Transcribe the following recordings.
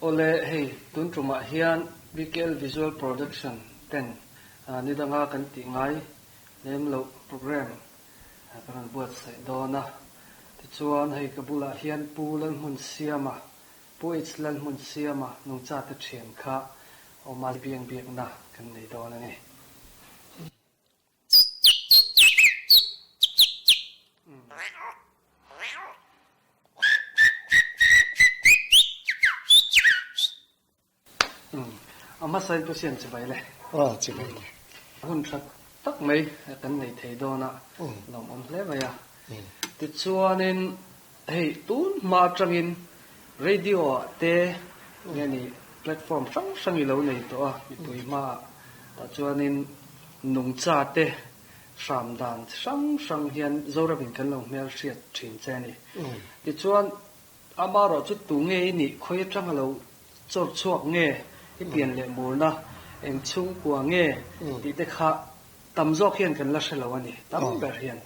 Awle, hei tun tumah hian BKL Visual Production ten nidanga kan tih ngai lem loh program kan rawn buatsaih dawn a. Tichuan hei ka bulah hian Pu Lalhmunsiama, Pu H Lalhmunsiama nungchate thian kha awma biang biakna kan nei dawn a ni. A hmasa in pu siam chibai le. Aw chibai le. Hun tha tak mai kan nei thei dawn a, lawmawm hle mai a. Tichuanin hei tun hma atangin radio ah te nge ni platform hrang hrang i lo nei tawh a mipui hmaah tah chuanin nungcha te hram dan hrang hrang hian Zoram in kan lo hmelhriat thin che a ni. Tichuan Amarawh chu tu nge i nih? Khawi atang a lo chawr chhuak nge? I pian leh murna eng chhungkua nge? Tih te kha tam zawk hian kan la hre lo a ni. Tam ber hian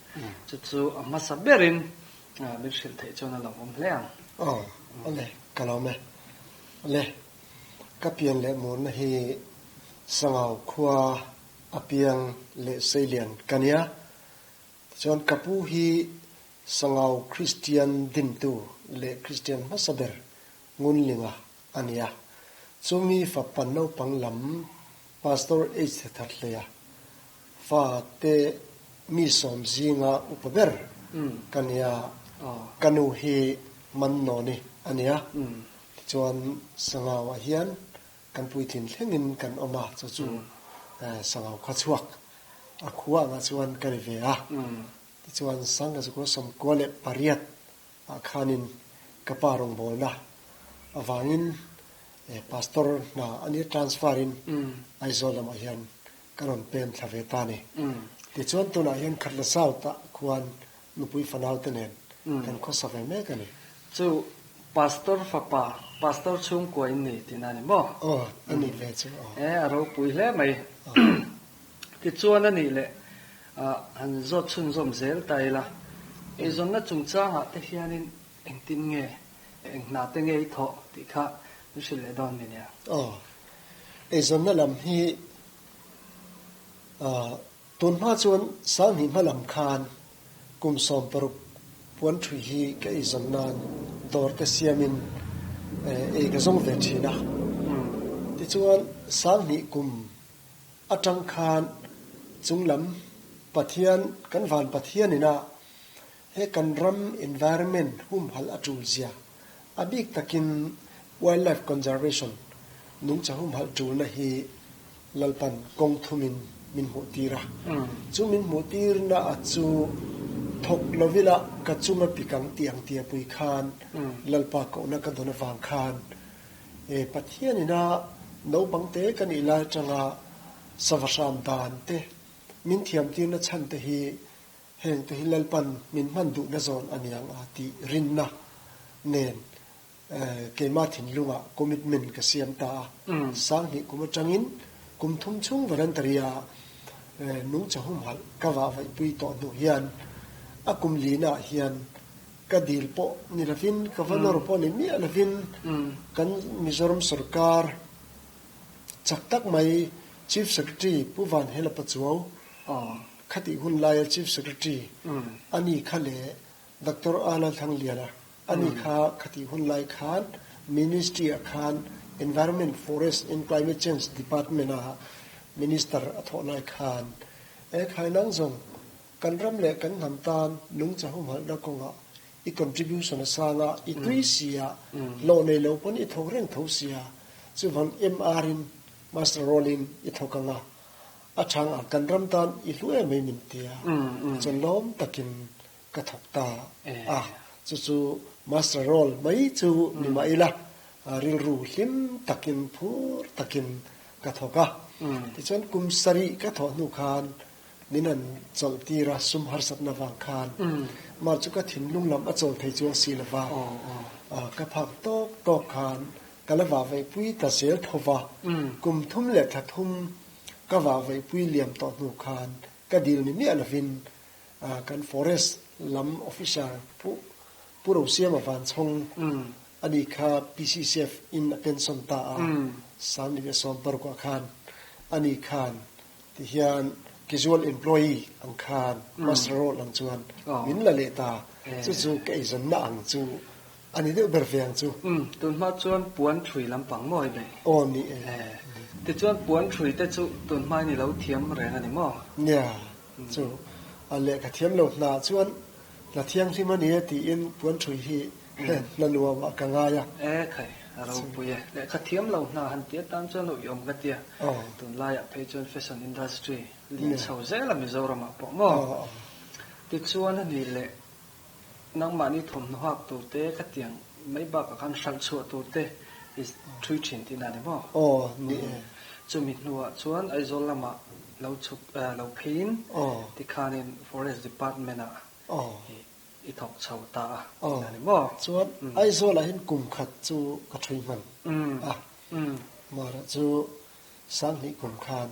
chu chu a hmasa berin min hrilh theih chuan a lo awm hle ang. Aw, awle, ka lawm e. Awle, ka pian leh murna hi Sangau khua a piang leh seilian ka nia. Tichuan ka pu hi Sangau Kristian dintu leh Kristian hmasa ber Ngunlinga a ni a. Chumi fapa naupang lam Pastor H. Thathleia fa te mi sawm zinga upa ber ka ni a, ka nu hi Mannawni a ni a. Tichuan Sangauah hian kan puitlin thlengin kan awm a, chu chu Sangau khaw chhuak a khua angah chuan ka ni ve a. Tichuan Sangkazukua 98 ah khanin ka pa rawngbawlna avangin Pastor hna a nia transfer in Aizawl lamah hian ka rawn pem thla ve ta a ni. Tichuan tunah hian Khatla South ah khuan nupui fanau te nen kan khawsa ve mek a ni. Chu Pastor fapa, Pastor chhungkua in ni tihna a ni maw? Aw, a ni ve chu aw. E, a ropui hle mai. Tichuan a nih leh han zawt chhunzawm zel ta ila, eizawnna chungchangah te hianin engtin nge, eng hna te nge i thawh tih kha min hrilh leh dawn mi nia. Aw, eizawnna lam hi tun hma chuan Sanghnih hma lam khan kum 16 puan thui hi ka eizawn nan dawr te siamin ei ka zawng ve thin a. Tichuan Sanghnih kum Atang khan chunglam Pathian, kan van Pathian ina he kan ram environment humhalh a tul zia, a bik takin wildlife conservation nungcha humhalh tulna hi Lalpan kawng thumin min hmuh tir a. Chu min hmuh tirna a chu thawk lovila ka chunga pikang tih ang tia pui khan Lalpa kohna ka dawn avang khan E Pathian ina naupang te ka nih lai atanga sava hram dan te, min thiamtirna chhan te hi heng te hi Lalpan min hman duhna zawn a niang a tih rinna nen keimah thinlungah commitment ka siam ta a. Sanghnih kum atangin kum thum chhung voluntary-a nungcha humhalh ka vah vaihpui tawh hnu hian a kum lina ah hian Ka dil pawh ni lovin, ka va nawr pawh ni miah lovin kan Mizoram sorkar chak tak mai Chief Secretary Pu Van Hela Pachuau khatih hun laia Chief Secretary a ni kha leh Doctor A Lalthangliana a ni kha khatih hun lai khan Ministry ah khan Environment, Forest and Climate Change Department ah Minister a thawh lai khan e khai nang zawng Kan ram leh kan hnam tan nungcha humhalhna kawngah i contribution a sang a, i tui si a, hlawh nei lo pawn i thawk reng tho si a, chuvang MR in master role in i thawk ang a, a chhang a kan ram tan i hlu em mai min ti a, chuan lawm takin ka thawk ta a, chu chu master role mai chu ni mah ila rilru hlim takin phur takin ka thawk a, tichuan kum sarih ka thawh hnu khan Min an chawlh tir a, sum harsatna vang khan. Mah chu ka thinlung lam a chawl thei chuang si lo va, ka phak tawk tawk khan ka la vah vaihpui ta zel tho va. Kum thum leh thla thum ka vah vaihpui liam tawh hnu khan ka dil ni miah lovin kan forest lam officer Pu Rosiama Vanchhawng Ani kha PCCF in a pension ta a, 2016 ah khan ani khan ti hian casual employee ang khan muster roll ang chuan min la leh ta. Chu chu ka eizawnna ang chu a ni deuh ber ve ang chu. Tun hma chuan puan thui lampang maw i beih? Aw ni e. Tichuan puan thui te chu tun hmain i lo thiam reng a ni maw? Nia, chu a lehkha thiam lo hna chuan hna thianghlim a ni e tiin puan thui hi hna nuam ah ka ngai a. E khai, a ropui e. Lehkha thiam lo hna han ti atan chuan lo i awm ka tia. Tunlaiah phei chuan fashion industry lian chho zel a Mizoram ah pawh maw? Tichuan a nih leh nangmahni thawmhnaw hak tur te khatiang mai bakah khan hralh chhuah tur te i thui thin tihna a ni maw? Aw, ni e. Chumi hnuah chuan Aizawl lamah lo chhuk lo pheiin tikhanin Forest Department ah i thawk chho ta a tihna a ni maw? Chuan Aizawlah hian kum khat chu ka thui hman a, mahra chu Sanghnih kum khan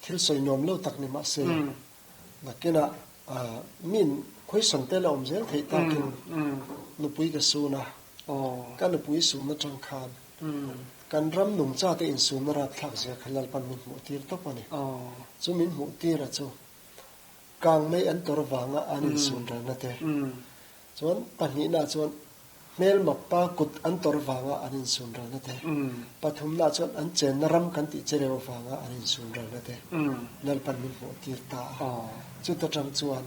Thil sawi nuam lo tak ni mahse, nakinah min question te la awm zel theih takin nupui ka sun a, ka nupui sun atang khan kan ram nungcha te insunna rapthlak zia kha Lalpan min hmuh tir tawp a ni. Chu min hmuh tir a chu kang mai an tawr vanga an insun ralna te chuan pahnihna chuan Hmelma pa kut an tawrh vanga an insunralna te, pathumna chuan an chenna ram kan tih chereu vanga an insunralna te Lalpan min hmuh tir ta a. Chuta tang chuan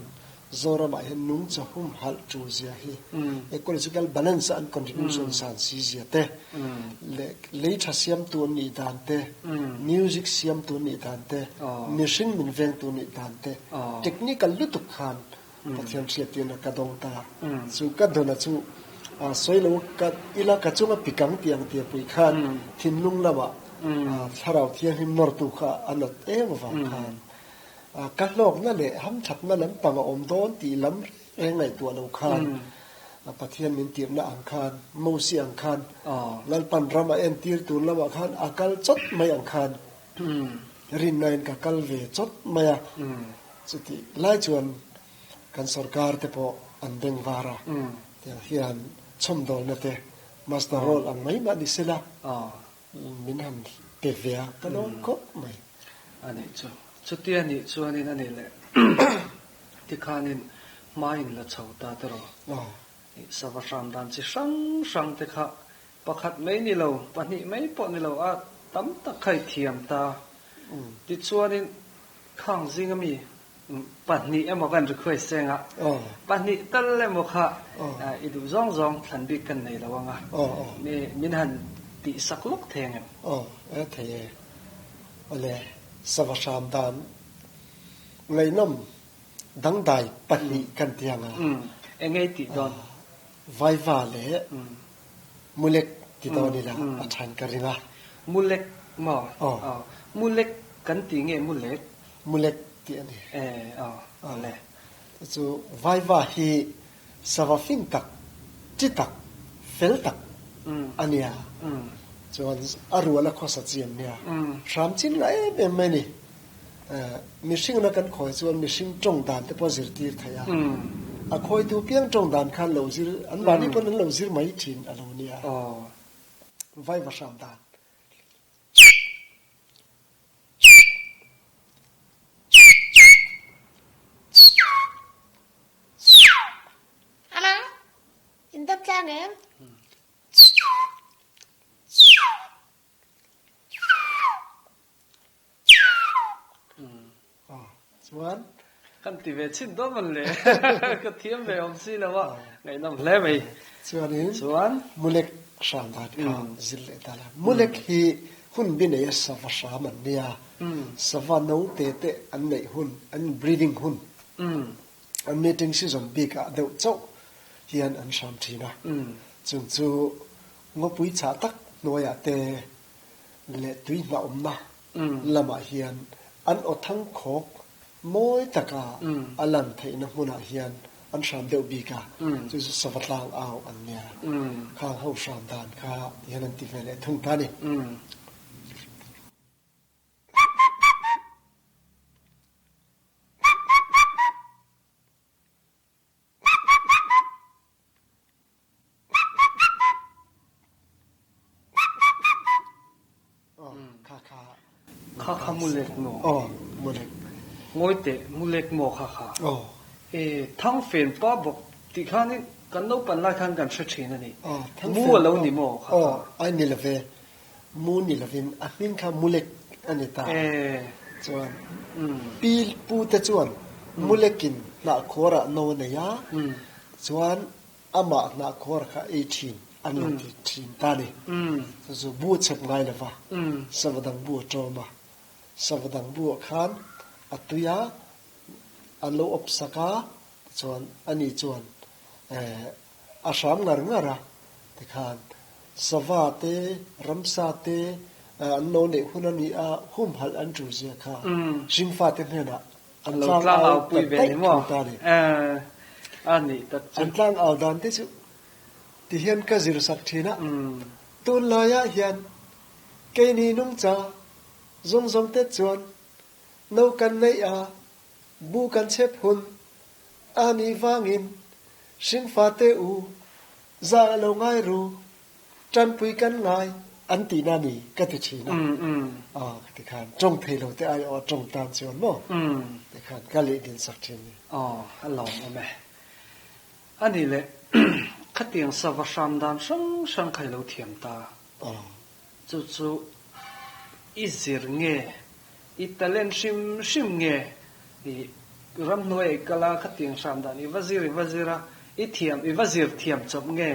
Zoramah hian nungcha humhalh tul zia hi ecological balance a an contribution san si zia te leh lei tha siamtu an nih dan te, music siamtu an nih dan te, mihring min vengtu an nih dan te, technical lutuk khan Pathian hriattirna ka dawng ta. Chu ka dawna chu sawi lo ka ila ka chunga pikang tih ang tia pui khan thinlung lamah thlarau thianghlim nawrtu kha a nawt em avang khan ka hlawkna leh hamthatna lampang a awm dawn tih lam reng ngaihtuah lo khan Pathian min tirhna ang khan Mosi ang khan Lalpan ram a entir tur lamah khan a kal chawt mai ang khan Rinnain ka kal ve chawt mai a, chutih lai chuan kan sorkar te pawh an beng var a, tiang hian chhawmdawlna te master roll ang mai mah ni sela min han pe ve a, ka lawm khawp mai. A nih chu. Chutia nih chuanin a nih leh tikhanin hmain la chho ta te rawh. Sava hram dan chi hrang hrang te kha Pakhat mai ni lo, pahnih mai pawh ni lo a tam tak kha i thiam ta. Tichuanin khang zinga mi pahnih emaw kan request seng a, pahnih tal emaw kha i duh zawng zawng thlan bik kan nei lo ang a, min han tih sak lawk thei ang em? Aw, e thei e. Awle, sava hram dan ngaihnawm dangdai pahnih kan ti ang a. Eng ei tih dawn? Vaiva leh Mulek ti dawn ila a than ka ring a. Mulek maw? Aw. Mulek kan ti nge Mulek? Mulek tih a ni. E aw awle. Chu Vaiva hi sava fing tak, chi tak, fel tak a nia. Chuan a rual a khawsa chi an nia. Hram chin la em em mai a ni. Mihringna kan khawi chuan mihring tawng dan te pawh zirtir thei a, a khawitu piang tawng dan khan lo zir, an mahni pawn an lo zir mai thin a lo nia. Vaiva hram dan. Hello, in dam tlang em? Chuan kan ti ve chin dawn man le ka thiam ve awm si lo a ngaihnawm hle mai. Chuanin chuan Mulek hram dan kha zir leh ta la. Mulek hi hun bi nei a sava hram an nia. Sava no te te an neih hun an breeding hun an mating season bik ah deuh chauh hian an hram thin a. Chung chu ngawpui chhah tak hnuaiah te leh tui hnahawmna lamah hian an aw thang khawk mawi taka a lan theihna hmunah hian an hram deuh bik a, chu chu sava tlang au an nia. Khang ho hram dan kha tihian an ti ve leh thung ta a ni. Kha kha mulek maw? Aw, mulek. Ngawi teh, mulek maw kha kha? Aw. E, Thangfen pa bawk tih khanin kan naupan lai khan kan hre thin a ni. Aw, Mu a lo ni maw kha kha? Aw, ai ni lo ve. Mu ni lovin a hming kha Mulek a ni ta. Chuan pi pu te chuan Mulekin hnahkhuarah no a nei a, chuan amah hnahkhuar kha ei thin an lo ti thin ta a ni. Chu chu bu a chhep ngai lova, sava dang bu a tawm a, sava dang buah khan a tui a, an lo awp sak a, tichuan ani chuan A hram ngar ngar a, tikhan sava te, ramsa te an lo neih hun a ni a, humhalh an tul zia kha hringfa te hnenah an tlang au ta daih thung ta a ni. An tlang au dan te chu tihian ka zir sak thin a, tunlaiah hian keini nungcha zawng zawng te chuan no kan neih a, bu kan chhep hun A nih vangin hringfate u, zah a lo ngai ru, tanpui kan ngai an tihna a ni ka ti thin a. Aw ka ti khan tawng thei lo te ai aw tawng tan chuan maw ti khan ka leh din sak thin ni. Aw a lawmawm e. A nih leh khatiang sava hram dan hrang hrang kha i lo thiam ta. Aw. Chu chu i zir nge, i talent hrim hrim nge i ramhnuai i kal a, khatiang hram dan i va zir i va zir a, i thiam i va zir thiam chawp nge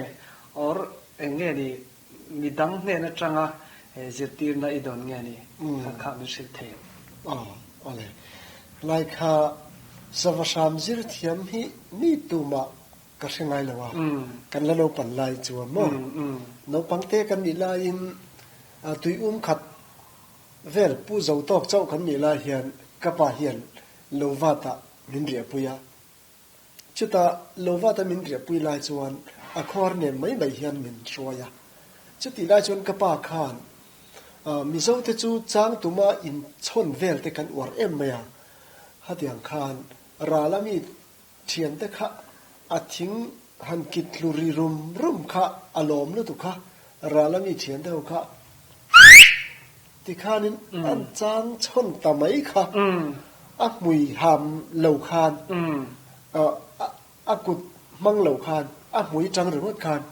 or eng nge ni midang hnen atanga zirtirna i dawn nge ni kha kha min hrilh thei. Aw awle, lai kha sava hram zir thiam hi mi tumah Ka hre ngai lo a, kan la naupan lai chuan maw? Naupang te kan nih laiin tui um khat vel pu zo tawk chauh kan nih lai hian ka pa hian lo vat ah min riahpui a. Chutah lo vat a min riahpui lai chuan a khuar nem mai mai hian min hruai a. Chutih lai chuan ka pa khan Mizo te chu chang tuma inchhawn vel te kan uar em mai a, hetiang khan ral a mi Thiante kha a thing han kit tlu ri rum rum kha a lawm lutuk kha, ral a mi thiante ho kha tikhanin an chang chhawn ta mai kha, a hmui ham lo khan, a kut hmang lo khan, a hmui tang ringawt khan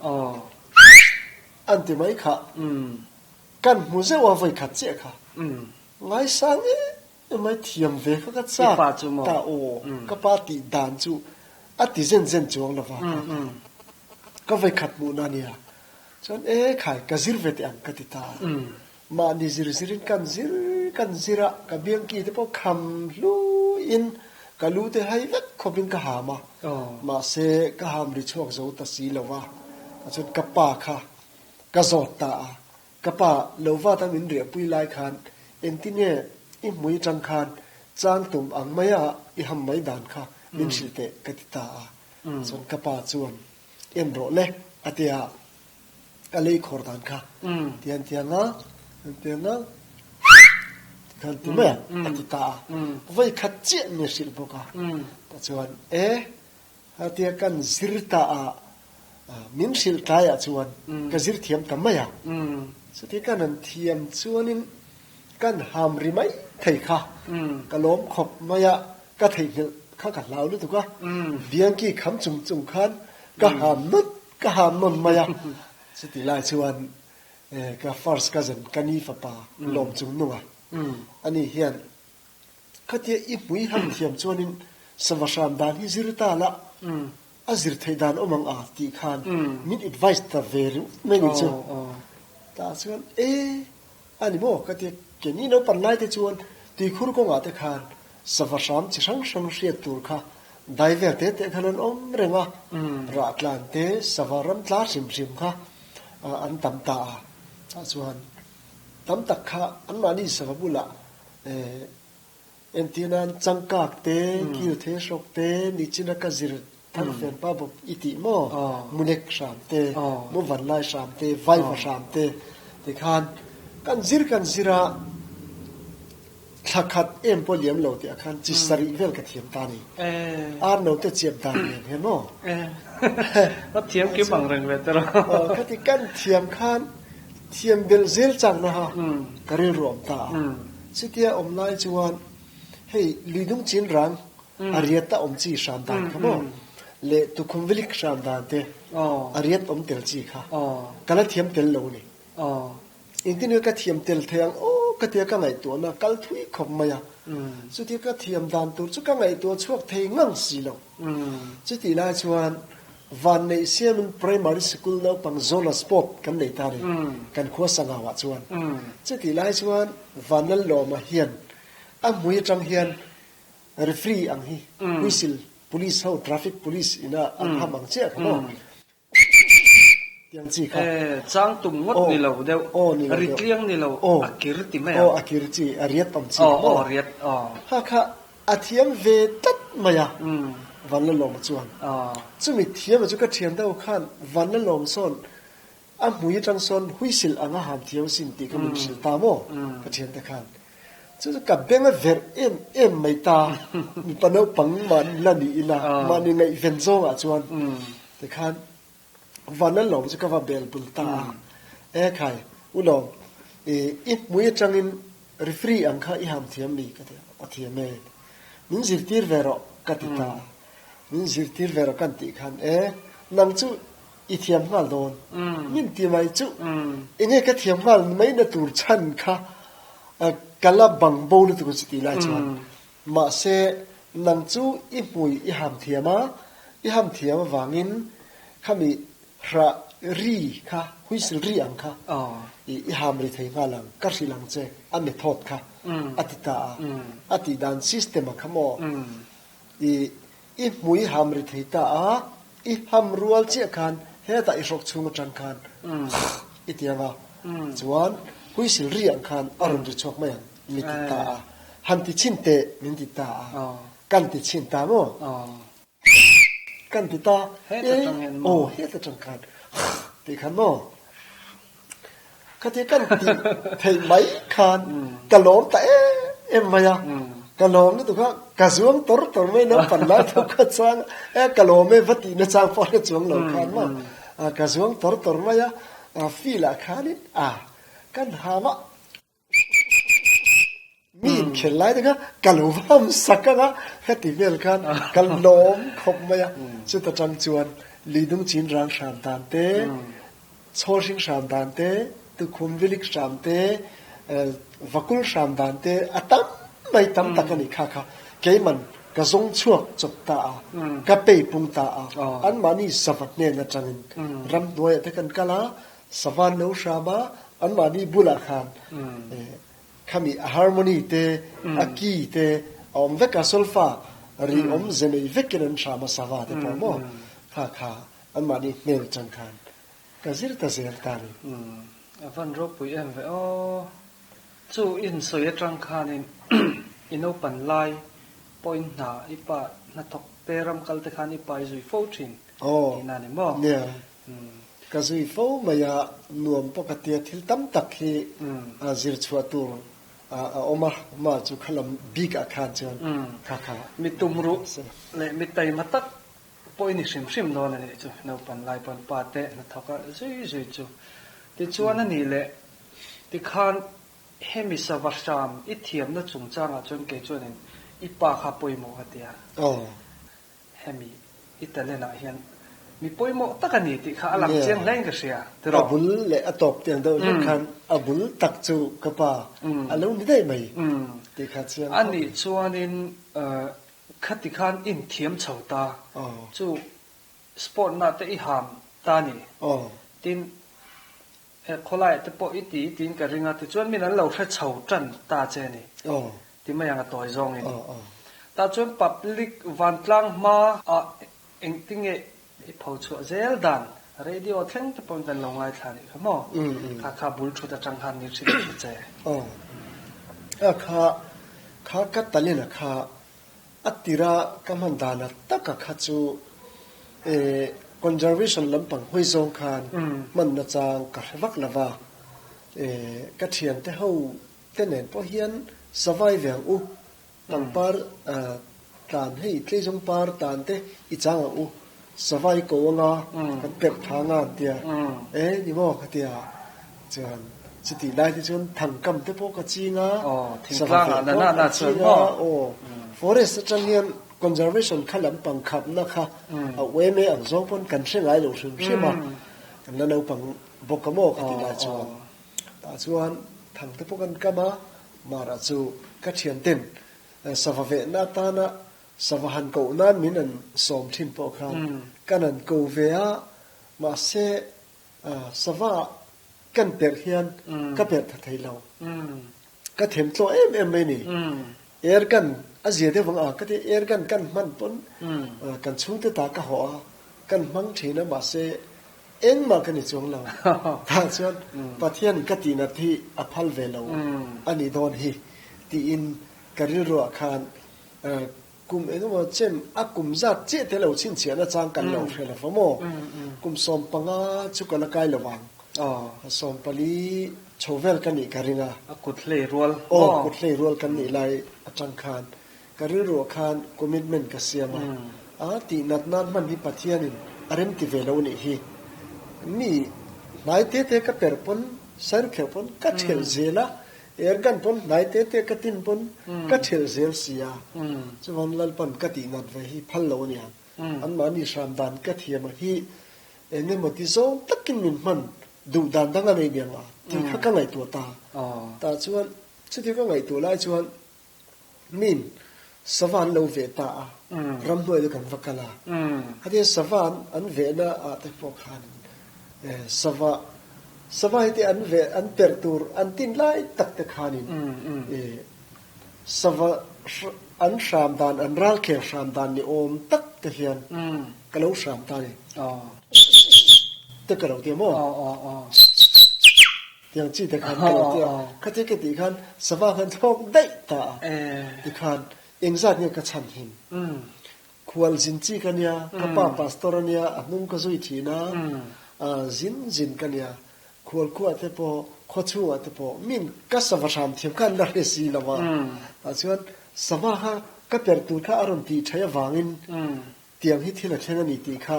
an ti mai kha, kan hmu zeuh a vawi khat chiah kha, ngaisang em Emai thiam ve kha ka chak ta aw, ka pa tih dan chu a ti zen zen chuang lo va kha kha ka vawikhat hmuhna a nia. Chuan e khai ka zir ve teh ang ka ti ta a, mahni zir zirin kan zir kan zir a, ka biangki te pawh kham hluiin ka lu te hai vek khawpin ka ham a, mahse ka ham ri chhuak zo ta si lo va, chuan ka pa kha ka zawt ta a, Ka pa, lo vat a min riahpui lai khan engtin nge i hmui atang khan chang tum ang maia i ham mai dan kha min hrilh teh ka ti ta a. Chuan ka pa chuan en rawh le a ti a, ka lei khawr dan kha tian tiang a, tiang a tikhan ti mai ang a ti ta a. Vawi khat chiah min hrilh bawk a. Tichuan e Hetia kan zir ta a, min hrilh tlaiah chuan ka zir thiam ta mai a. Chuti kan han thiam chuanin kan ham ri mai thei kha ka lawm khawp mai a, ka theihnghilh kha ka hlau lutuk a, biangki kham chung chung khan ka ham nawt ka ham nawn mai a. Chuti lai chuan ka first cousin ka ni fapa lawm chung nung a, ani hian Khatia i hmui ham thiam chuanin sava hram dan hi zir ta la, a zir theih dan awm ang a tih khan min advice ta ve ringawt mai ni chu. Tah chuan e a ni maw ka tia keini naupan lai te chuan tuikhur kawngah te khan sava hram chi hrang hrang hriat tur kha dai vel te te khan an awm reng a, rah tlan te sava ram tla hrim hrim kha an tam ta a. Tah chuan tam tak kha anmahni sava bulah Entir nan changkak te, kil the hrawk te, nichina ka zir thang fen pa bawk i tih maw? Munek hram te, mu van lai hram te, vaiva hram te tikhan kan zir kan zir a, thla khat em pawh liam lo tih ah khan chi sarih vel ka thiam ta a ni. Ar no te chiap dan nen hian maw? A thiam kim ang reng ve te rawh. Khati kan thiam khan thiam belh zel chang na ha ka rilru a awm ta a. Chutia awm lai chuan hei luidung chin rang a riat a awm chi hram dan kha maw leh tukhum vilik hram dan te a riat awm tel chi kha ka la thiam tel lo ni. Engtin nge ka thiam tel thei ang aw ka tia ka ngaihtuahna kal thui khawp mai a. Chutia ka thiam dan tur chu ka ngaihtuah chhuak thei ngang si lo. Chutih lai chuan Vanneih siamin Primary Sikul naupang Zola Sport kan nei ta a ni, kan khua Sangauah chuan. Chutih lai chuan Vanlalawma hian a hmui atang hian referee ang hi whistle, police ho, traffic police ina an ham ang chiah kha maw? Tiang chi kha. Chang tum ngawt ni lo deuh, ri tliang ni lo, a kir ti mai ang. Aw, a kir chi, a riat awm chi kha maw? Aw, riat, aw. Ha kha A thiam ve tlat mai a, Vanlalawma chuan. Chumi thiama chu ka thian deuh khan Vanlalawm sawn a hmui atang sawn huisil ang a ham thiam asin tih kha min hrilh ta maw ka thiante khan. Chu chu ka beng a verh em em mai ta, mipa naupang mahni la ni ila, mahni ngaihven zawngah chuan tikhan Vanlalawm chu ka va bel bul ta a, E khai, U Lawm, i i hmui atangin referee ang kha i ham thiam mi? ka ti a, A thiam e, min zirtir ve rawh ka ti ta a, min zirtir ve rawh kan tih khan, E, nang chu i thiam nghal dawn, min ti mai chu, enge ka thiam nghal mai na tur chhan kha ka la bang bo lutuk a chu tih lai chuan, Mahse, nang chu i hmui i ham thiam a, i ham thiam avangin khami hrah ri kha, whistle ri ang kha i ham ri thei nghal ang, ka hrilh ang che, a method kha a ti ta a, a tih dan system a kha maw? I i hmui ham ri thei ta a, i ham rual chiah khan hetah i hrawk chhung atang khan i ti ang a, chuan whistle ri ang khan a rawn ri chhuak mai ang. Mi ti ta a, han ti chhin teh min ti ta a, kan ti chhin ta maw? Kan ti ta, e, aw heta tang khan tih khan maw? Khatia kan ti theih mai khan ka lawm ta em em mai a, ka lawm lutuk a, ka zuang tawr tawr mai naupang lai tho kha chuan e ka lawm e va tihna chang pawh hre chuang lo khan maw? Ka zuang tawr tawr mai a, field ah khanin a kan ham a. Mi inkhel lai te kha ka lo vam sak ang a, heti vel khan ka lawm khawp mai a. Chuta tang chuan Lidung chin rang hram dan te, Chhawl hring hram dan te, Tukhum vilik hram te, Vakul hram dan te a tam mai tam tak a ni kha kha keiman ka zawng chhuak chawp ta a, ka pei pung ta a, anmahni sava hnen atangin ramhnuaiah te kan kal a, Savan lo hram a, anmahni bulah khan khami a harmony te, a key te a awm vek a, solfa ri awm ze nei vekin an hram a sava te pawh maw kha kha anmahni hmel chang khan ka zir ta zel ta ni. A van ropui em ve aw. Chu in sawi atang khanin i naupan lai pawhin hna i pa hnathawk te ram kal te khan i pa i zui fo thin tihna a ni maw? Nia. Ka zui fo mai a, nuam pawh ka tia thil tam tak hi zir chhuah tur a awm a, mah chu kha lam bik ah khan chuan kha kha. Mi tum ruh leh mi taima tak pawh i ni hrim hrim dawn a nih chu, naupan lai pawn pa te hnathawk a zui zui chu. Tichuan a nih leh tikhan hemi sava hram i thiamna chungchangah chuan kei chuanin i pa kha pawimawh ka ti a. Hemi i talent ah hian mi pawimawh tak a ni tih kha a lang chiang hle in ka hria, tiraw? A bul leh a tawp tiang deuh hlek khan a bul tak chu ka pa a lo ni daih mai tih kha chiang khawp mai. A nih chuanin khati khan inthiam chho ta chu sport na te i ham ta ni. Tin, he khawlaiah te pawh i ti i tiin ka ring a, tichuan min an lo hre chho tan ta che a ni. Ti mai ang a tawi zawngin. Tah chuan public vantlang hma ah engtinge i pho chhuah zel dan radio thleng te pawhin kan lo ngaithla anih kha maw? Kha kha bul thut atang khan ni hrim hrim che. Aw. A kha kha ka talent a kha a tira ka hman dan a taka kha chu e conservation lampang hawi zawng khan hman nachang ka hre vak lova e ka thiante ho Te nen pawh hian savai ve ang u, pangpar tlan hei tleizawng par tan te i chang ang u, savai ko anga kan perh tha anga an tia, e ni maw ka tia chuan. Chutih lai te chuan thangkam te pawh ka ching a, sava veh pawh ka ching a, aw forest atang hian conservation kha lampang khapna kha a uaime ang zawng pawn kan hre ngai lo hrim hrim a, kan la naupang bawk a maw ka ti lai chuan tah chuan thang te pawh kan kam a, mara chu ka thian ten sava vehna atana sava han koh nan min an sawm thin pawh khan kan han ko ve a, mahse Sava kan perh hian ka perh tha thei lo. Ka them tlawh em em mai ni. Air gun a zia deuh vang a, ka ti air gun kan hman pawn kan chhungte ta ka hawh a, kan hmang thin a mahse engmah ka ni chuang lo. Tah chuan Pathian ka tihnat hi a phal ve lo a nih dawn hi tiin ka rilruah khan Kum engemaw chen a kum zat chiah te lo chhinchhiahna chang kan lo hre lo va maw? Kum 15 chu ka la kai lo vang. 14 chho vel ka nih ka ring a. A kut hlei rual maw? Aw, kut hlei rual kan nih lai atang khan ka rilruah khan commitment ka siam a. A tih nat nan hman hi Pathianin a remti ve lo nih hi. Mi hnai te te ka per pawn, sairukherh pawn ka thelh zel a. Er kan pawn hnai te te ka tin pawn ka thelh zel si a, chuvan Lalpan ka tih nat ve hi phal lo a nia. Anmahni hram dan ka thiam a hi eng emaw ti zawng takin min hman duh dan dang a nei niang a tih kha ka ngaihtuah ta. Tah chuan chuti ka ngaihtuah lai chuan min sava an lo veh ta a, ramhnuai chu kan va kal a. Khatia sava an vehna ah te pawh khan sava sava hi te an veh an perh tur an tin lai tak te khanin sava an hram dan an ralkhel hram dan ni awm tak te hian ka lo hram ta a ni. Te ka lo ti a maw? Tiang chi te khan ka lo ti a, khatia ka tih khan sava khan thlawk daih ta a, tikhan engzat nge ka chhan him? Khual zin chi ka nia, ka pa pastor a nia, a hnung ka zui thin a, zin zin ka nia, khual khuah te pawh, khaw chhungah te pawh min ka sava hram thiam khan la hre si lo a, tah chuan sava kha ka perh tur kha a rawn tih thaih avangin Tiang hi thil a thleng a ni tih kha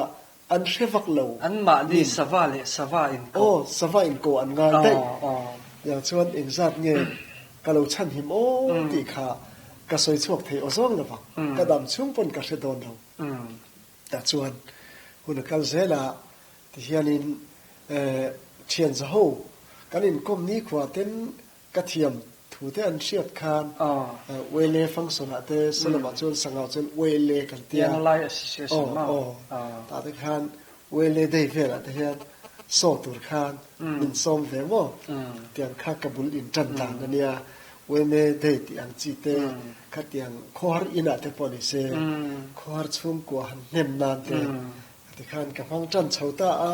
an hre vak lo. Anmahni sava leh sava inko. Aw, sava inko an ngai daih. Tiang chuan engzat nge ka lo chhan him aw tih kha ka sawi chhuak thei aw zawng lo vang. Ka dam chhung pawn ka hre dawn lo. Tah chuan hun a kal zel a, tihianin thian zaho kan inkawm nikhua ten Ka thiam thu te an hriat khan Uele function ah te Salem ah chuan Sangau chuan Uele kan tia. Young Lai Association maw? Aw aw. Tah te khan Uele day vel ah te hian saw tur khan min sawm ve maw? Tiang kha ka bul in tan dan a nia. Uele day tih ang chi te khatiang khawhar inn ah te pawh ni se khawhar chhungkua han hnem nan te Tikhan ka hmang tan chho ta a,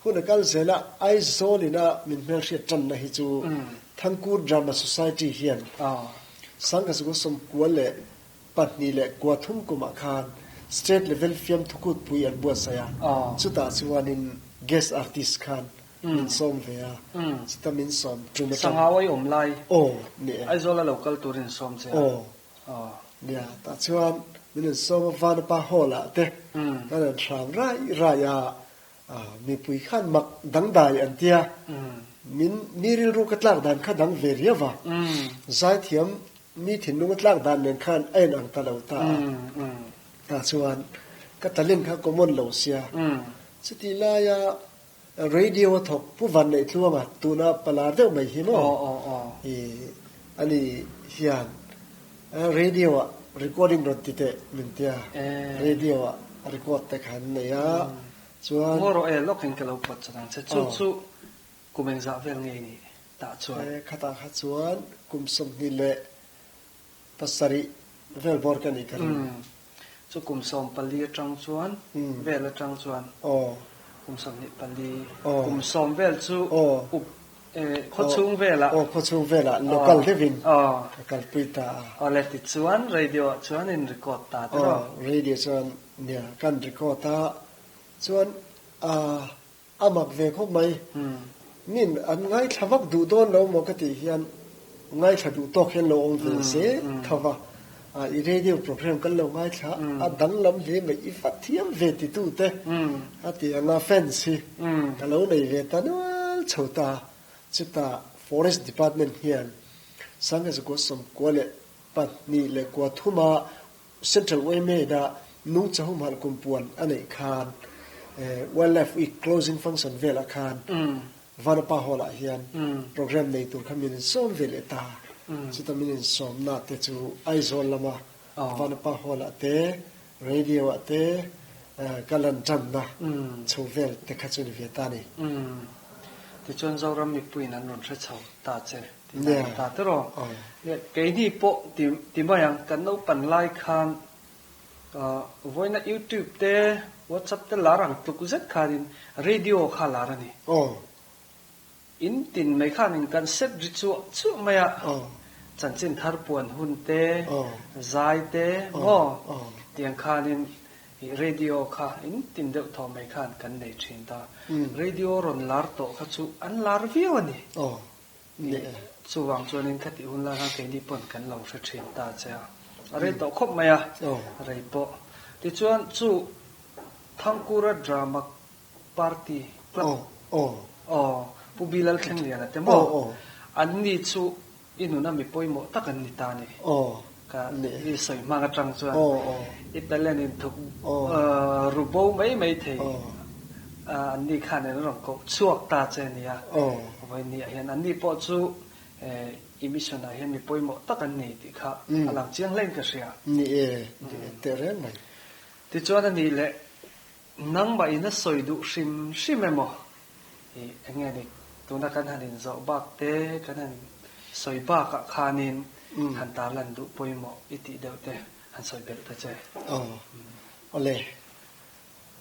hun a kal zel a, Aizawl ina min hmelhriat tanna hi chu Thangkur Drama Society hian Sangkazunga 93 kumah khan State Level fiamthu kutpui an buatsaih a, chutah chuanin guest artist khan min sawm ve a, chuta min sawm tum atang. Sangau ai awm lai. Aw, ni e. Aizawl a lo kal turin sawm che a. Aw. Nia, tah chuan min rawn sawm a, Vanapa Hall ah te kan rawn hram rai rai a, mipui khan mak dangdai an tia, min mi rilru ka tlak dan kha dang ve riau va, zaithiam mi thinlung a tlak dan nen khan a in ang ta lo ta a, tah chuan ka talent kha common lo sia, chutih laia Radio a thawk Pu Vanneih Tluanga tuna pala deuh mai hi maw i ani hian radio ah recording rawn ti teh min tia radio ah record te kha an nei a chuan Ngaw rawh e lawkin ka lo pawt chat ang che chu chu kum engzah vel nge ni tah chuan. Khatah kha chuan kum 27 vel bawr ka nih ka ring. Chu kum 14 atang chuan vel atang chuan kum 24 kum 10 vel chu up khawchhung velah khawchhung velah local deuhin ka kalpui ta a. Aw le tichuan radio ah chuan in record ta te rawh. Radio chuan nia kan record a chuan A mak ve khawp mai. Min an ngaithla vak duh dawn lo maw ka tih hian ngaithla duh tawk hian lo awm ve se tho va. I radio program kan lo ngaithla a danglam hle mai i va thiam ve ti tu te a ti anga fans hi ka lo nei ve ta nual chho ta. Chutah. Forest Department hian 1992 a Central yma ina nungcha humhalh kumpuan a neih khan Wildlife Week closing function velah khan Vanapa Hall ah hian programme nei tur kha min insawm ve leh ta. Chuta min insawmna te chu Aizawl lama Vanapa Hall ah te, Radio ah te ka lan tanna chho vel te kha chu ni ve ta a ni. Tichuan Zoram mipuiin an rawn hre chho ta che tih a ni ta tiraw? Keini pawh ti mai ang, kan naupan lai khan vawiina YouTube te, WhatsApp te lar ang tluk zet khanin radio kha lar a ni. In tin mai khanin kan set ri chuah chuah mai a, chanchin thar puan hun te, zai te maw tiang khanin radio kha in tin deuh thaw mai khan kan nei thin ta. Radio rawn lar tawh kha chu an lar viau a ni. Chuvang chuanin khatih hun lai khan keini pawn kan lo hre thin ta che a, a rei tawh khawp mai a, rei pawh. Tichuan chu Thangkura Drama Party Club aw Pu Bilal Thlengliana te maw an ni chu i nuna mi pawimawh tak an ni ta a ni. Ka i sawi hmang atang chuan i talent in thuk ru bo mai mai thei an ni khan an rawn koh chhuak ta che a nia. Vawiin ah hian an ni pawh chu i mission ah hian mi pawimawh tak an ni tih kha a lang chiang hlein ka hria. Ni e, teh reng mai. Tichuan a nih leh Nangmah in a sawi duh hrim hrim emaw? Ih, eng nge ni, tuna kan han inzawh bak te, kan han sawi bakah khanin han tarlan duh pawimawh i tih deuh te han sawi belh ta che. Aw, awle,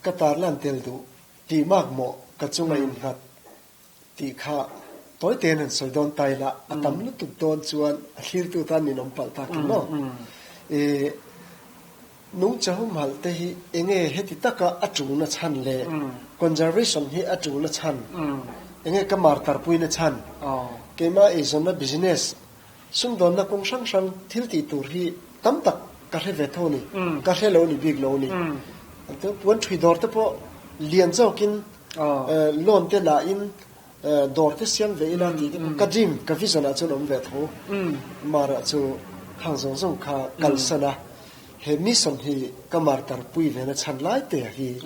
ka tarlan tel duh tih makmawh ka chunga innghat tih kha tawi tein han sawi dawn ta ila, a tam lutuk dawn chuan a thlirtu tan ninawm palh tak em maw? Ih, nungcha humhalh te hi enge heti taka a tulna chhan le conservation hi a tulna chhan, enge ka mar tarpuina chhan, keimah eizawnna business, sumdawnna kawng hrang hrang thil tih tur hi tam tak ka hre ve tho a ni, ka hre lo ni bik lo a ni. Puan ṭhui dawr te pawh lian zawkin Loan te la in dawr te siam ve ila tih te pawh ka dream, ka vision ah chuan awm ve tho. Mara chu khang zawng zawng kha kalsan a, he mission hi ka mar tarpui ve na chhan lai te hi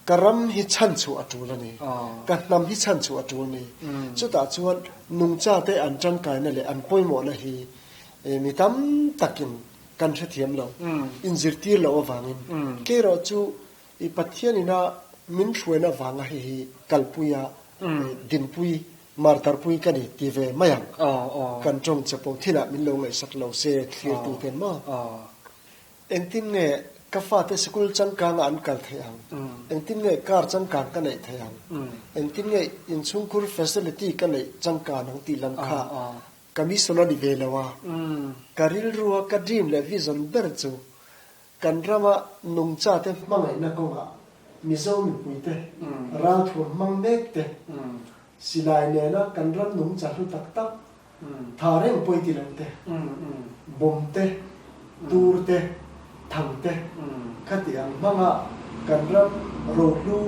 ka ram hi chhan chhuah a tul a ni, ka hnam hi chhan chhuah a tul a ni. Chutah chuan nungcha te an tangkaina leh an pawimawhna hi mi tam takin kan hrethiam lo, inzirtir loh avangin kerawh chu I Pathian ina min hruaina vanga hei hi kalpui a, dinpui, martarpui ka ni ti ve mai ang. Kan tawng chapo thilah min lo ngaihsak lo se thlirtu ten maw? Engtin nge ka fate sikul changkanga an kal theih ang? Engtin nge car changkang ka neih theih ang? Engtin nge inchhungkhur facility ka neih changkan ang tih lam kha ka mission a ni ve lo a. Ka rilrua ka dream leh vision ber chu Kan rama nungchate hmangaihna kawngah Mizo mipuite ralthuam hmang mek te, silai nena kan ram nungcha hlu tak tak, tha reng pawi ti lo te, bawm te, tur te, thang te khati ang hmanga kan ram rohlu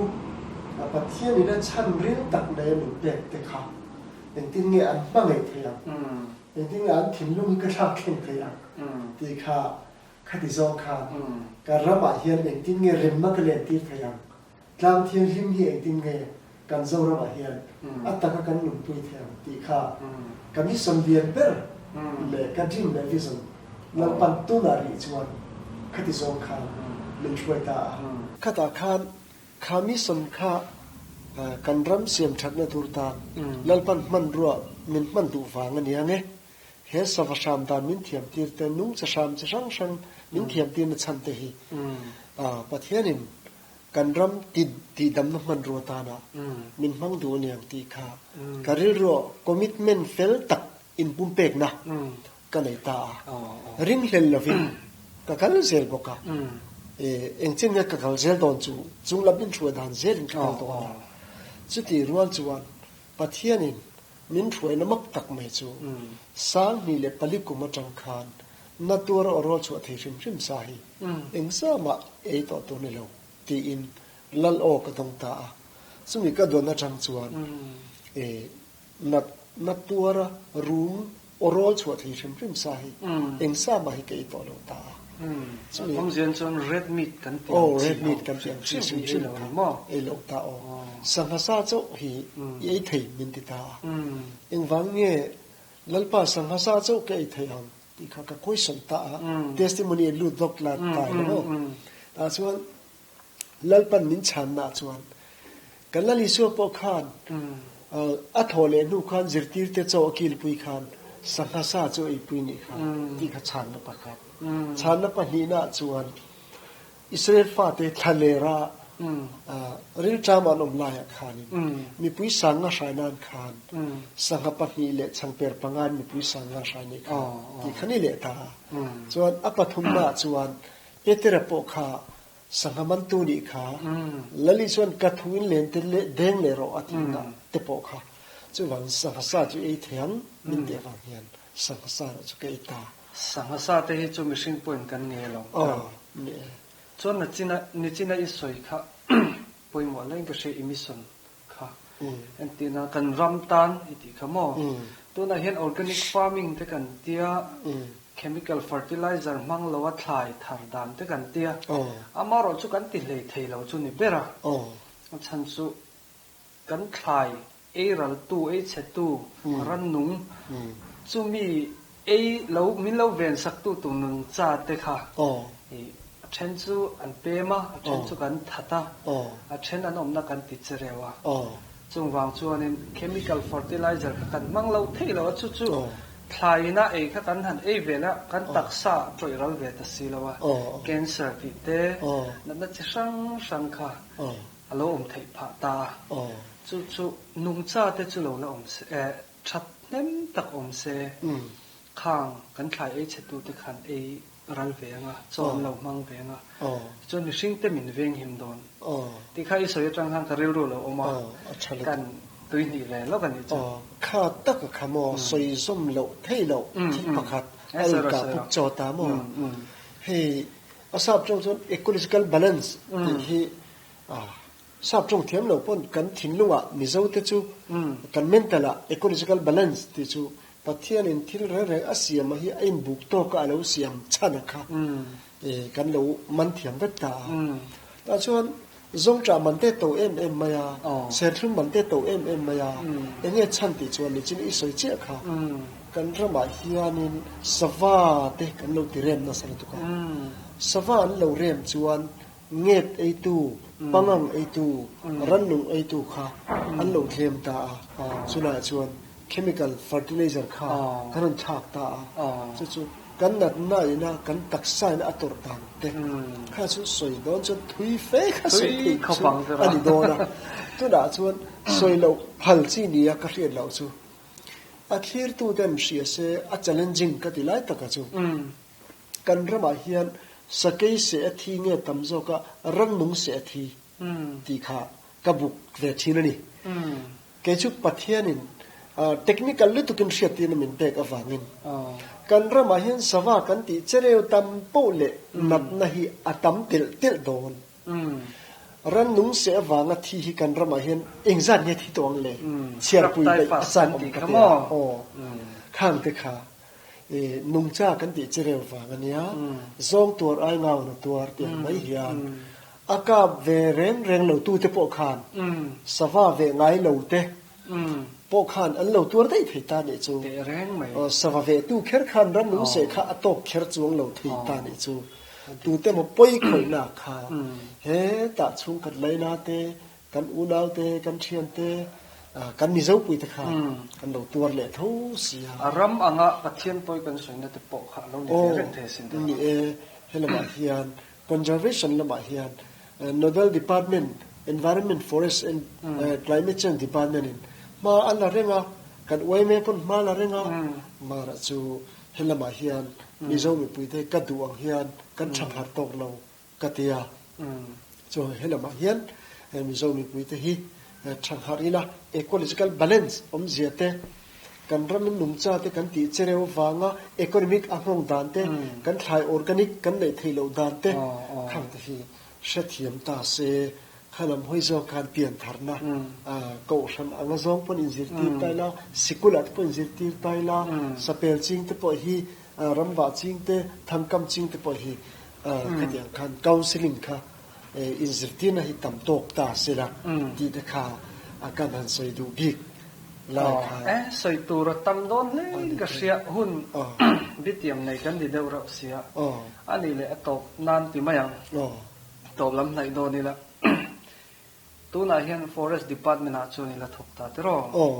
Pathianin a chhan ril tak nei a min pek te kha engtin nge an hmangaih thei ang, engtin nge an thinlung hi ka thlak thleng thei ang tih kha Khati zawng khan ka ramah hian engtin nge remna ka lentir thei ang? Tlang thianghlim hi engtin nge kan Zoramah hian a taka kan nunpui thei ang tih kha ka mission lian ber leh ka dream leh vision Lalpan tunah rih chuan khati zawng khan min hruai ta a. Khatah khan kha mission kha kan ram siam thatna tur tan Lalpan hmanrua min hman duh vang a nia nge? He sava hram dan min thiam tir te, nungcha hram chi hrang hrang min thiam tirna chhan te hi Pathianin kan ram tihdamna hmanrua tana min hmang duh aniang tih kha ka rilruah commitment fel tak inpumpekna ka nei ta a. Ringhlel lovin ka kal zel bawk a. Engchen nge ka kal zel dawn chu chunglam inhruai dan zelin ka kal dawn a. Chutih rual chuan Pathianin Min hruaina mak tak mai chu 2004 kum atang khan na tuar aw rawl chhuah thei hrim hrim sa hi engzah mah ei tawh tur ni lo tiin lal aw ka dawng ta a. Chumi ka dawn atang chuan nat na tuara rum aw rawl chhuah thei hrim hrim sa hi eng sa mah hi ka ei tawh lo ta a. Chumi awmzian chuan red meat kan tih ang chi red meat kan tih ang chi hrim hrim kha ei lo ta aw. Sangha sa chauh hi i ei thei min ti ta a. Engvang nge Lalpa sangha sa chauh ka ei thei ang tih kha ka question ta a. Testimony a lut vak la ta lo maw. Tah chuan Lalpan min chhanna chuan kan Lal Isua pawh khan a thawh leh hnu khan zirtirte chaw a kilpui khan sangha sa chu a eipui nih kha tih kha chhanna pakhat. Chhanna pahnihna chuan Israel fate thlalera rilṭam an awm laiah khanin mipui sanga hrai nan khan sangha pahnih leh changper pangain mipui sanga hrai nih kha tih kha ni leh ta a. Chuan a pathumna chuan Petera pawh kha sangha mantu nih kha Lali chuan ka thu in len te leh deng leh rawh a tih dah te pawh kha chuvang sangha sa chu ei thei ang min tih avang hian sangha sa erawh chu ka ei ta. Sangha sa te hi chu mihring pawhin kan ngei lo. Aw ni e. Chuan nachina nichina i sawi kha pawimawh hle in ka hria i mission kha entirna kan ram tan i tih kha maw? Tunah hian organic farming te kan tia, chemical fertilizer hmang loa thlai thar dan te kan tia, amaherawh chu kan ti hlei thei lo chu ni ber a, a chhan chu kan thlai ei raltu, ei chhetu, rannung chumi ei lo min lo ven saktu tur nuncha te kha i a then chu an pem a, a then chu kan that a, a then an awmna kan ti che reuh a. Chung vang chuanin chemical fertilizer kha kan hmang lo thei lo a, chu chu thlaina ei kha kan han ei vel a, kan taksa a tawih ral ve ta si lo a, cancer tih te, natna chi hrang hrang kha a lo awm theih phah ta a, chu chu nungcha te chu lo la awm se, that hnem tak awm se, khang kan thlai ei chhe tute khan ei ral ve anga, chaw an lo hmang ve anga, tichuan mihring te min veng him dawn tih kha i sawi atang khan ka rilru lo awm a, kan tui hnih ve lawk a nih chu. Kha tak a kha maw, sawi zawm loh theih loh thil pakhat a inkah puk chaw ta maw? Hei a sap tawng chuan ecological balance tih hi Sap tawng thiam lo pawn kan thinlungah Mizo te chu kan mental ah ecological balance tih chu Pathianin thil reng reng a siam a hi a inbuk tawk a a lo siam chhan a kha kan lo man thiam vek ta a. Tah chuan zawngṭah man te to em em mai a, serthlum man te to em em mai a, eng nge chhan tih chuan nichin i sawi chiah kha kan ramah hianin sava te kan lo ti rem nasa lutuk a. Sava an lo rem chuan Nget eitu, pangang eitu, rannung eitu kha an lo tlem ta a, chulaiah chuan chemical fertilizer kha kan rawn thlak ta a, chu chu kan natna ina kan taksa ina a tawrh dan te kha chu sawi dawn chuan thui fe kha sawi theih chu a ni dawn a, tunah chuan sawi loh phal chi nia ka hriat loh chu a thlirtu ten hria se a challenging ka ti lai taka chu. Kan ramah hian sakei seh a thi nge tam zawk a, rannung seh a thi tih kha ka buk ve thin a ni. Kei chu Pathianin technical lutukin hriattirna min pek avangin kan ramah hian sava kan tih chereu tam poh leh natna hi a tam telh telh dawn. Rannung seh avanga thi hi kan ramah hian engzat nge thi tawh ang le? Chhiarpui daih a chak awm ka ti a. Aw, khang te kha. Nungcha kan tih chi reu vang a nia, zawng tuar ai ngau na tuar tih ang mai hian a kap ve reng reng lo tute pawh khan sava ve ngai lo te pawh khan an lo tuar daih thei ta nih chu. Sava ve tu kher khan ramnung seh kha a tawk kher chuang lo thei ta nih chu. Tute maw pawi khawihna kha hetah chhungkhat laina te Kan unau te, kan thian te, kan Mizopui te kha kan lo tuar leh tho si a. A ram anga Pathian pawi kan sawina te pawh kha a lo ni ve reng thei asin te. Ni e, he lamah hian Conservation lamah hian Nodal Department, Environment, Forest and Climate Change Department in hma a la reng a, kan yma pawn hma a la reng a, mara chu he lamah hian Mizo mipuite ka duh ang hian kan tha phar tawk lo Ka ti a, chuan he lamah hian Mizo mipuite hi thangharh ila ecological balance awmzia te, kan ramin nungcha te kan tih chereu vanga economic a nghawng dan te, kan thlai organic kan neih theih loh dan te khang te hi hrethiam ta se. Kha lam hawi zawk khan piantharna kohhran anga zawng pawn inzirtir ta ila, sikulah te pawh inzirtir ta ila, sapel ching te pawh hi, ramvah ching te, thangkam ching te pawh hi khatiang khan counselling kha inzirtirna hi tam tawk ta sela tih te kha kan han sawi duh bik lai kha. E, sawi tur a tam dawn hle ka hria hun bitiam nei kan ni deuh reuh sia, a nih leh a tawp nan ti mai ang. Tawp lam hnaih dawn ila tunah hian Forest Department ah chuan ila thawk ta tiraw? Aw.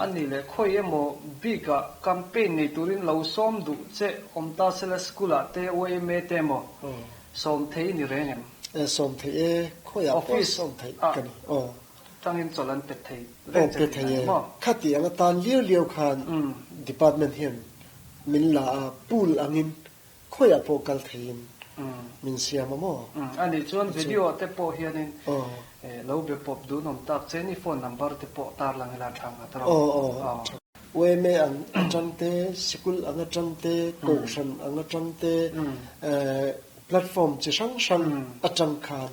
A nih leh khawi emaw bik ah campaign nei turin lo sawm duh che awm ta sela school ah te YMA te emaw sawm thei ni reng em? E sawm thei e, khawiah pawh sawm theih ka ni. Aw. Tangin chawlh an pe thei reng che tih na maw? Khati anga tan liau liau khan Department hian min la a, pool angin Khawiah pawh kal theiin min siam a maw? A nih chuan video te pawh hianin lo be pawp dunawm tak che ni phone number te pawh tarlang ila tha nghat rawh. Aw aw tha. YMA ang atang te, sikul ang atang te, kohhran ang atang te, platform chi hrang hrang atang khan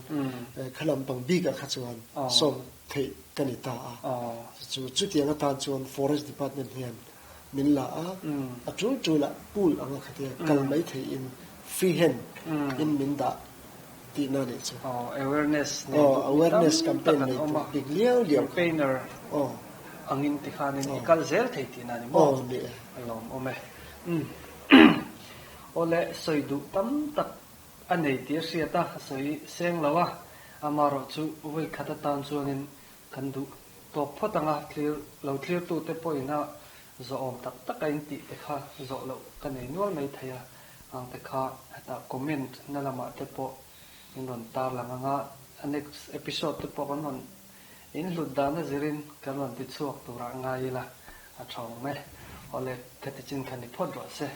kha lampang bikah kha chuan sawm theih ka ni ta a. Chu chutiang atan chuan Forest Department hian min la a, a tul tul ah pool anga khatia kal mai theihin free hand in min dah tihna a nih chu. Aw, awareness nei duh mi tam tak an awm a, campaigner angin tikhanin i kal zel thei tihna a ni maw? A lawmawm e. Awle, sawi duh tam tak a nei tih a hriat a, a sawi seng lo a, amaherawh chu vawi khat atan chuanin Kan duh tawk phawt anga thlir lo thlirtute pawhin a zawhawm tak tak a intih te kha zawh loh ka nei nual mai thei a, ang te kha hetah comment na lamah te pawh in rawn tarlang anga a next episode te pawh kan rawn in hlut dana zirin kan rawn ti chhuak turah ngai ila a tha awm e. Awle khati chin kha ni phawt rawh se.